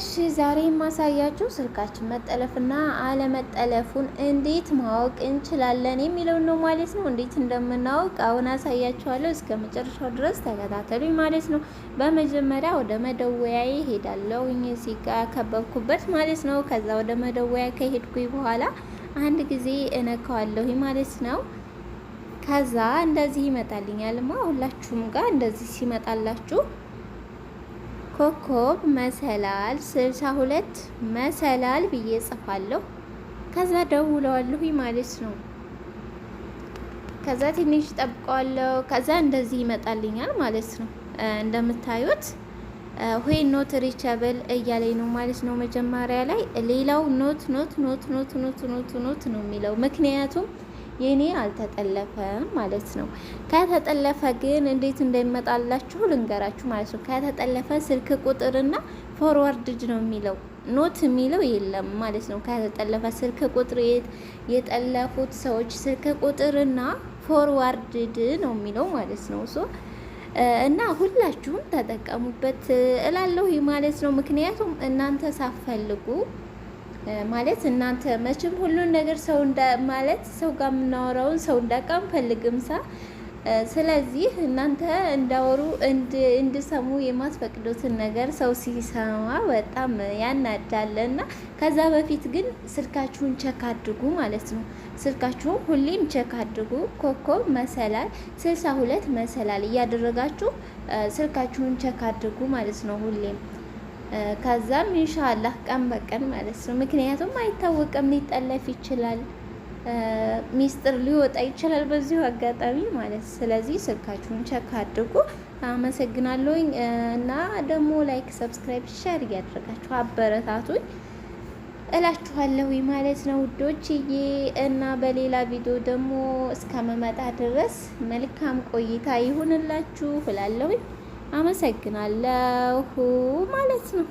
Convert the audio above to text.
እሺ፣ ዛሬ የማሳያችሁ ስልካችን መጠለፍና አለመጠለፉን እንዴት ማወቅ እንችላለን የሚለውን ነው ማለት ነው። እንዴት እንደምናውቅ አሁን አሳያችኋለሁ። እስከ መጨረሻው ድረስ ተከታተሉኝ ማለት ነው። በመጀመሪያ ወደ መደወያዬ ሄዳለሁ፣ እዚህ ጋ ከበብኩበት ማለት ነው። ከዛ ወደ መደወያ ከሄድኩኝ በኋላ አንድ ጊዜ እነካዋለሁ ማለት ነው። ከዛ እንደዚህ ይመጣልኛልማ። ሁላችሁም ጋር እንደዚህ ሲመጣላችሁ ኮከብ መሰላል 62 መሰላል ብዬ ጽፋለሁ። ከዛ ደውለዋለሁ ማለት ነው። ከዛ ትንሽ ጠብቀዋለሁ። ከዛ እንደዚህ ይመጣልኛል ማለት ነው። እንደምታዩት when not reachable እያለኝ ነው ማለት ነው። መጀመሪያ ላይ ሌላው not not not not not not not ነው የሚለው፣ ምክንያቱም የኔ አልተጠለፈም ማለት ነው። ከተጠለፈ ግን እንዴት እንደሚመጣላችሁ ልንገራችሁ ማለት ነው። ከተጠለፈ ስልክ ቁጥርና forwarded ነው የሚለው፣ not የሚለው የለም ማለት ነው። ከተጠለፈ ስልክ ቁጥር፣ የጠለፉት ሰዎች ስልክ ቁጥርና forwarded ነው የሚለው ማለት ነው። So እና ሁላችሁም ተጠቀሙበት እላለሁ ማለት ነው። ምክንያቱም እናንተ ሳትፈልጉ ማለት እናንተ መቼም ሁሉን ነገር ሰው እንዳ ማለት ሰው ጋር የምናወራውን ሰው እንዳውቅ አንፈልግም ሳ። ስለዚህ እናንተ እንዳወሩ እንድሰሙ የማትፈቅዱትን ነገር ሰው ሲሰማ በጣም ያናዳል። እና ከዛ በፊት ግን ስልካችሁን check አድርጉ ማለት ነው። ስልካችሁን ሁሌም check አድርጉ። ኮከብ መሰላል 62 መሰላል እያደረጋችሁ ስልካችሁን check አድርጉ ማለት ነው ሁሌም። ከዛም ኢንሻአላህ ቀን በቀን ማለት ነው። ምክንያቱም አይታወቅም፣ ሊጠለፍ ይችላል፣ ሚስጥር ሊወጣ ይችላል በዚሁ አጋጣሚ ማለት። ስለዚህ ስልካችሁን check አድርጉ። አመሰግናለሁኝ። እና ደግሞ like፣ subscribe፣ share እያደረጋችሁ አበረታቱኝ እላችኋለሁ ማለት ነው ውዶችዬ። እና በሌላ ቪዲዮ ደግሞ እስከምመጣ ድረስ መልካም ቆይታ ይሁንላችሁ እላለሁኝ። አመሰግናለሁ ማለት ነው።